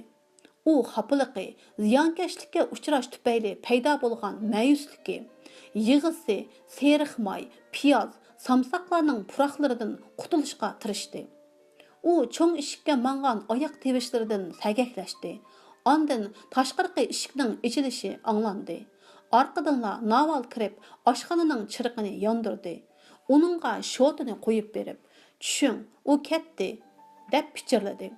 ئۇ خاپىلىقى، زىيانكەشلىككە ئۇچراش تۈپەيلى پەيدا بولغان مەيۈسلۈكى، يىغىسى، سېرىق ماي، پىياز، سامساقلارنىڭ پۇراقلىرىدىن قۇتۇلۇشقا تىرىشتى. ئۇ چوڭ ئىشىككە ماڭغان ئاياق تىۋىشلىرىدىن سەگەكلەشتى. ئاندىن تاشقىرىقى ئىشىكنىڭ ئېچىلىشى ئاڭلاندى. ئارقىدىنلا ناۋال كىرىپ، ئاشخانىنىڭ چىرىقىنى ياندۇردى. ئۇنىڭغا شوتىنى قويۇپ بېرىپ، «چۈشۈڭ، ئۇ كەتتى» دەپ پىچىرلىدى.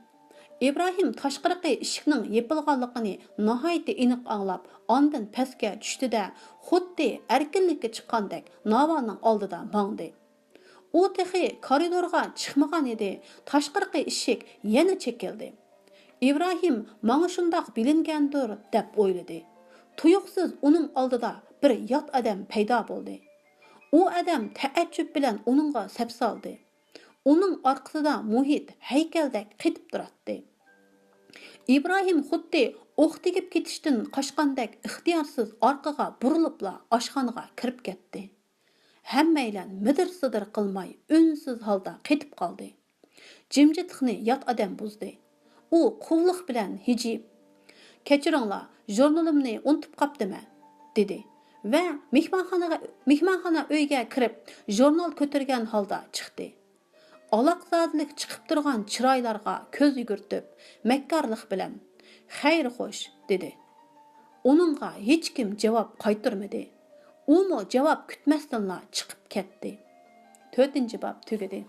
ئىبراھىم تاشقىرىقى ئىشىكنىڭ يېپىلغانلىقىنى ناھايىتى ئېنىق ئاڭلاپ، ئاندىن پەسكە چۈشتى-دە، خۇددى ئەركىنلىككە چىققاندەك ناۋالنىڭ ئالدىدا ماڭدى. ئۇ تېخى كارىدورغا چىقمىغان ئىدى، تاشقىرىقى ئىشىك يەنە چېكىلدى. ئىبراھىم ماڭا شۇنداق بىلىنگەندۇر دەپ ئويلىدى. تۇيۇقسىز ئۇنىڭ ئالدىدا بىر يات ئادەم پەيدا بولدى. ئۇ ئادەم تەئەججۈپ بىلەن ئۇنىڭغا سەپسالدى. ئۇنىڭ ئارقىسىدا مۇھىت ھەيكەلدەك قېتىپ تۇراتتى. ئىبراھىم خۇددى ئوق تېگىپ كېتىشتىن قاچقاندەك ئىختىيارسىز ئارقىغا بۇرۇلۇپلا ئاشخانىغا كىرىپ كەتتى. ھەممەيلەن مىدىر-سىدىر قىلماي ئۈنسىز ھالدا قېتىپ قالدى. جىمجىتلىقنى يات ئادەم بۇزدى. ئۇ قۇۋلۇق بىلەن ھىجىيىپ، «كەچۈرۈڭلار، ژۇرنىلىمنى ئۇنتۇپ قاپتىمەن» دېدى ۋە مېھمانخانىغا، مېھمانخانا ئۆيگە كىرىپ، ژۇرنال كۆتۈرگەن ھالدا چىقتى. ئالاقزادىلىك چىقىپ تۇرغان چىرايلارغا كۆز يۈگۈرتۈپ، مەككارلىق بىلەن، «خەير خوش» دېدى. ئۇنىڭغا ھېچكىم جاۋاب قايتۇرمىدى. ئۇمۇ جاۋاب كۈتمەستىنلا چىقىپ كەتتى. تۆتىنچى باب تۈگىدى.